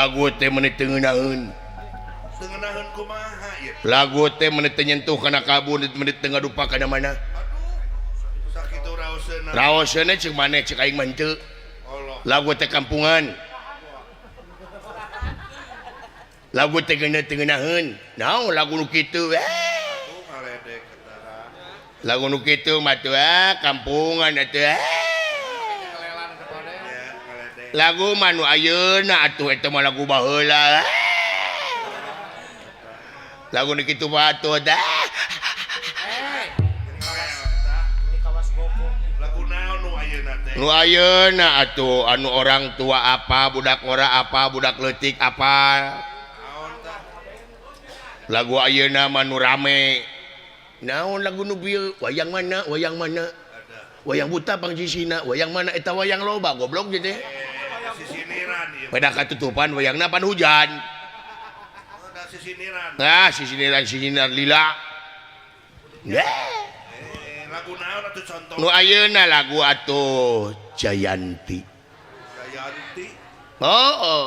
Lagu teh meuni teu ngeunaheun. Teu ngeunaheun kumaha ieu? Lagu teh meuni teu nyentuh kana kalbu, meuni teu ngadupa kana mana. Aduh. Sakitu raoseunna. Raoseunna ceuk maneh, ceuk aing mah henteu. Allah. Lagu teh kampungan. Lagu teh teu ngeunaheun. Naon lagu nu kitu? Aduh ngaledek eta. Lagu nu kitu mah tuh kampungan atuh. Lagu mah nu ayeuna atuh eta mah lagu baheula. Lagu nu kitu mah atuh dah. Lagu naon nu ayeuna teh? Nu ayeuna atuh anu orang tua apa, budak ora apa, budak leutik apa. Naon tah? Lagu ayeuna mah nu rame. Naon lagu nu bieu? Wayang mana? Wayang mana? Wayang buta pangsisina, wayang mana eta wayang loba goblok gitu. Sisiniran ieu. Pada katutupan wayangna pan hujan. Da sisiniran. Nah, sisiniran sisiniran lila. Lagu naon atuh contoh? Nu ayeuna lagu atuh Jayanti. Jayanti. Oh, oh.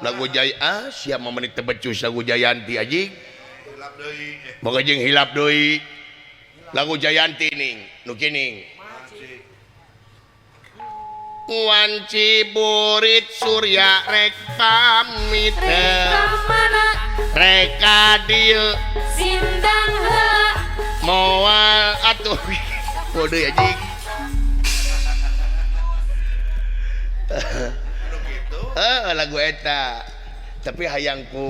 Lagu Jaya, siap menit tebecus lagu Jayanti anjing. Hilap deui. Moga jeung hilap deui. Lagu Jayanti ning, nu kining. Wanci burit surya rek pamit rek ka dieu sindang heula moal atuh bodoh anjing. Lagu eta tapi hayang ku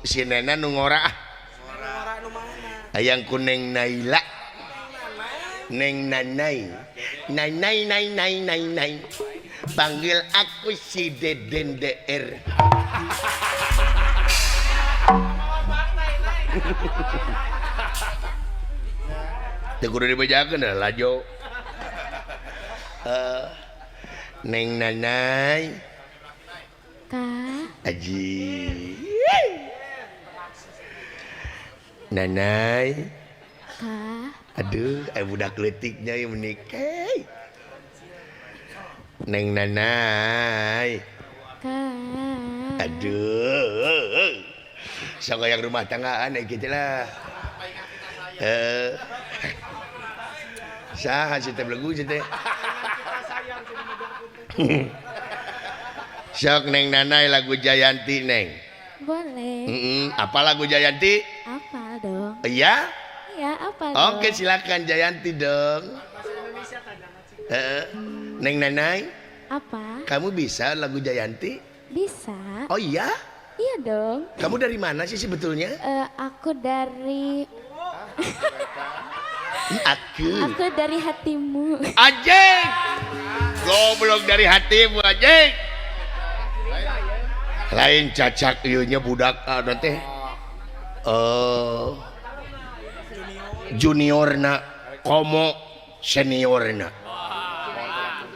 si Nena nu ngora ah. Hayang ku Neng Naila, Neng Nanai, Nai nai nai nai nai nai, panggil aku si Deden DR. Teu kudu dibejakeun dah lajo. Neng Nanai. Ka. Aji. Nanai. Ka. Aduh, budak leutiknya ieu menikah. Neng Nanai. Ka. Aduh. Sok yang rumah tanggaan kitu lah. Saha si teh belegu si teh. Sok Neng Nanai lagu Jayanti Neng. Boleh. Apa lagu Jayanti? Apa dong? Iya? Iya, apa dong? Oke, silakan Jayanti dong. Neng Nanai. Apa? Kamu bisa lagu Jayanti? Bisa. Oh iya? Iya dong. Kamu dari mana sih sebetulnya? Aku dari Aku. Aku dari hatimu. Anjing. Goblok dari hatimu anjing. Lain cacak ieu nya budak teh. Juniorna komo seniorna.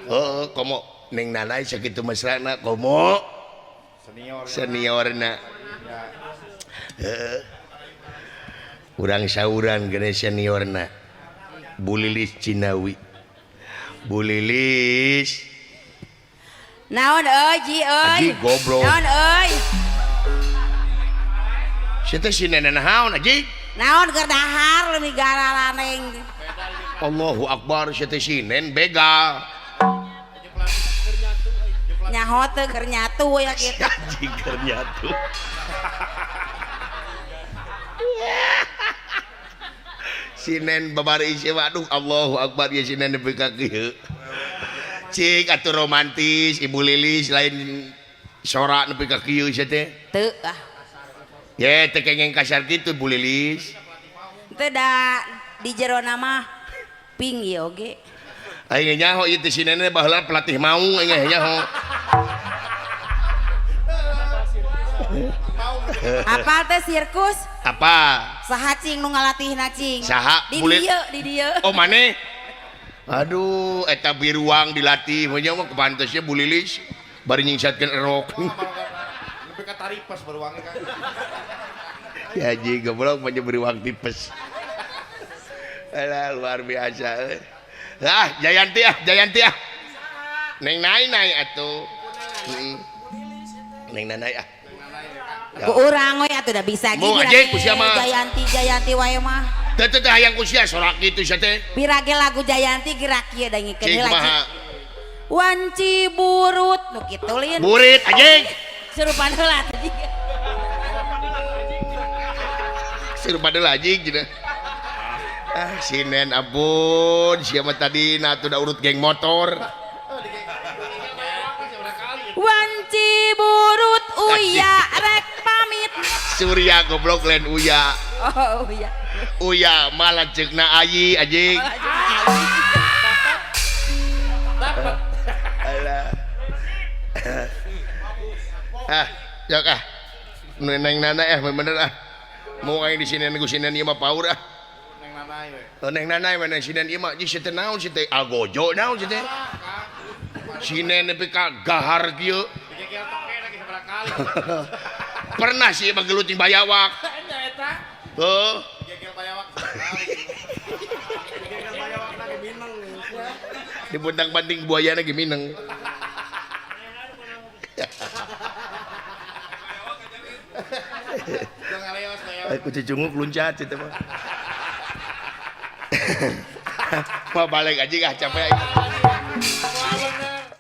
Heeh, komo Neng Nanai sakitu mesrana komo seniorna. Heeh. Urang sauran gene seniorna. Bu Lilis Cinawi. Bu Lilis. Naon euy ji euy? Aji goblok. Naon euy? Sia teh si nenek naon aji? Naon keur dahar leuwih gararaneng. Allahu Akbar sia teh si nen begal. Nyaho teu keur nyatu ya kitu. Aji keur nyatu. Si nen babari isi waduh Allahu Akbar ya si nen nepi ka kieu. Cik atuh romantis Ibu Lilis lain sorak nepi ka kieu sia teh. Teu ah. Ye teu kengeng kasar kitu Bu Lilis. Teu da di jerona mah ping ieu oge. Aing nyaho ieu teh si nen baheula pelatih maung aing nyaho. Apa teh sirkus? Apa? Saha cing nu ngalatihna cing? Saha? Di dieu, di dieu. Oh maneh? Aduh, eta biruang dilatih mah mah kepantesnya Bu Lilis bari nyingsatkeun erok. Lebih ka taripes beruangnya kan. Ya ji goblok mah beruang tipes. Alah luar biasa. Ah, Jayanti ah, Jayanti ah. Neng Nai nai atuh. Neng Nanai ah. Ku urang we atuh da bisa Mau gini aja, ku sia mah. Jayanti Jayanti wae mah. Teu teu teu hayang ku sia sorak kitu sia teh. Pirage lagu Jayanti gerak kieu dangikeun Cing heula. kumaha? Wanci burut nu kitu lin. Burit anjing. Surupan heula tadi. Surupan heula anjing cenah. Ah sinen ampun sia mah tadi na atuh da urut geng motor. Wanci burut uya rek pamit. Surya goblok lain uya. Oh uya. Uya malah ceukna ayi anjing. Alah. Ah, jok ah. Neng nana bener ah. Mau aing di sini ku sinen ieu mah paur ah. Neng nanai we. Oh, neng nanai we neng sinen ieu mah jeung teh naon si teh algojo naon si teh. Sinen nepi ka gahar kieu. Digegel toke lagi sabaraha kali. Pernah sih mah gelut jeung bayawak. Nya eta. Heuh. Digegel bayawak sabaraha kali. Digegel bayawak lagi mineng. Dibuntang-banting buaya lagi mineng. Aku cecunguk luncat itu mah. Mau balik aja ah capek.